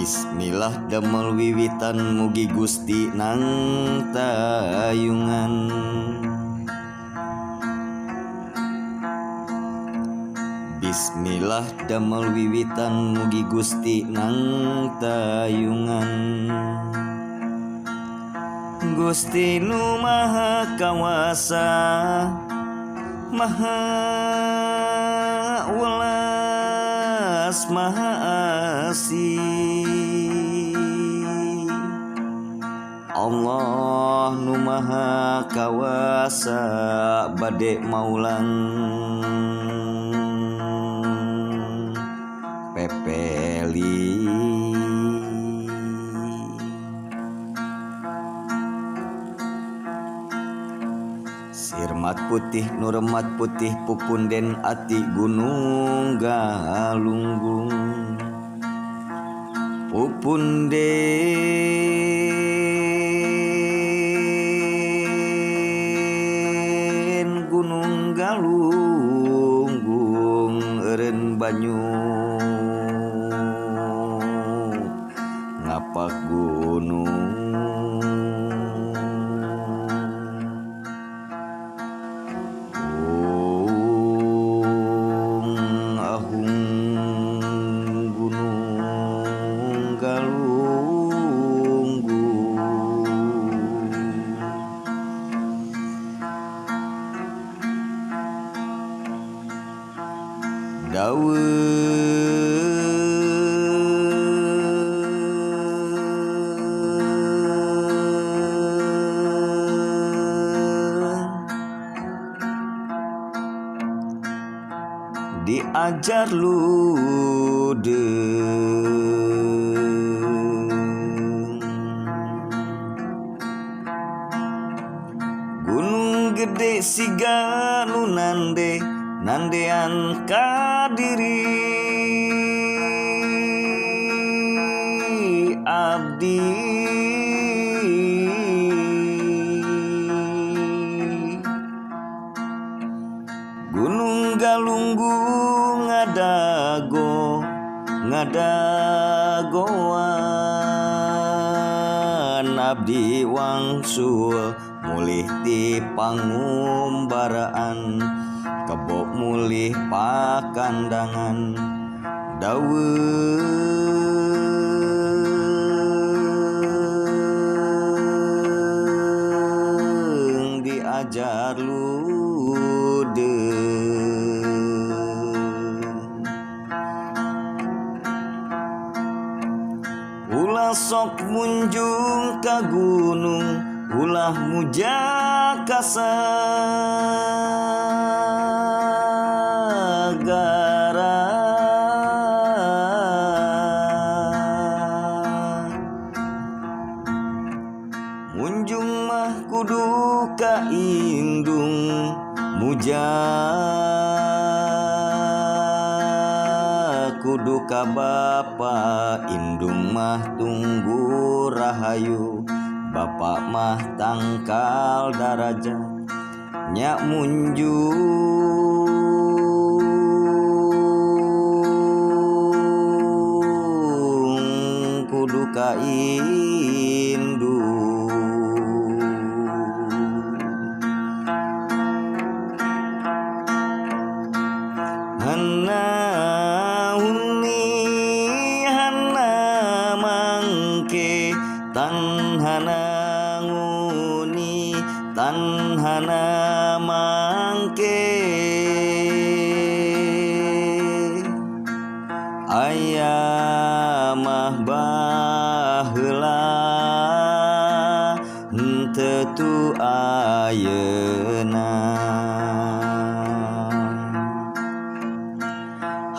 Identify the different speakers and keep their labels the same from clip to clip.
Speaker 1: Bismillah damel wiwitan mugi Gusti nang tayungan. Bismillah damel wiwitan mugi Gusti nang tayungan. Gusti nu Maha Kawasa, Maha Welas, Maha Asih. Allah nu Maha Kawasa bade maulang pepeli. Sirmat putih nuremat putih pupunden ati gunung galunggung. Pupunden gunung galunggung eureun banyu ngapak gunung. Diajar ludeung gunung gede siga nu nande nandean ka diri abdi. Gunung Galunggung ngadago ngadagoan abdi wangsul mulih ti pangumbaraan kebo mulih pakandangan daweung diajar ludeung. Ulah sok munjung ka gunung, ulah muja ka sagara. Munjung mah kudu ka indung, muja kudu ka bapa. Indung mah tunggu rahayu, bapak mah tangkal darajat. Nyak munjung kudu ka indung. Hana uni hana mangke tan hana nguni tan hana mangke. Aya mah baheula henteu tu ayeuna.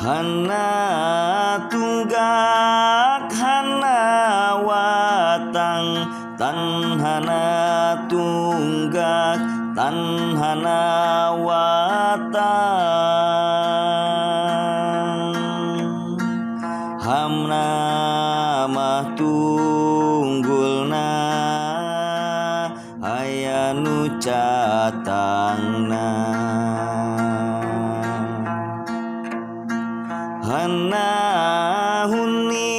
Speaker 1: Hana tunggak hana watang tan hana tunggak tan hana watang. Hamna mah tunggulna aya nu catangna. Hana huni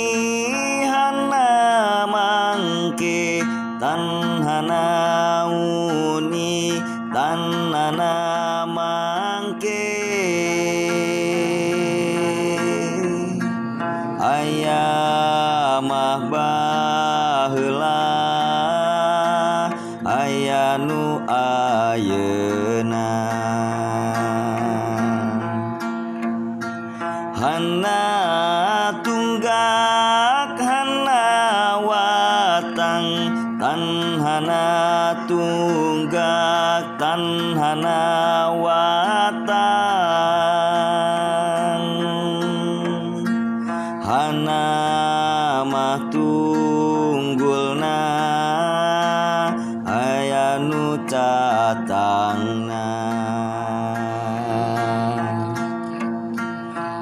Speaker 1: Hana mah tunggulna aya nu catangna.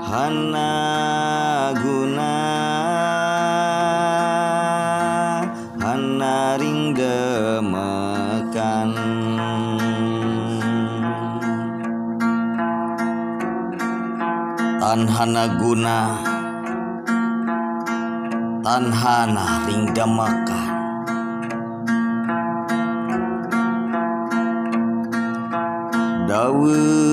Speaker 1: Hana guna hana ring demekan. Tan hana guna tan hana ring demekan. Daweung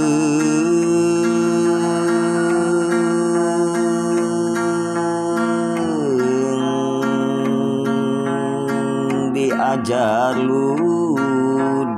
Speaker 1: diajar ludeung.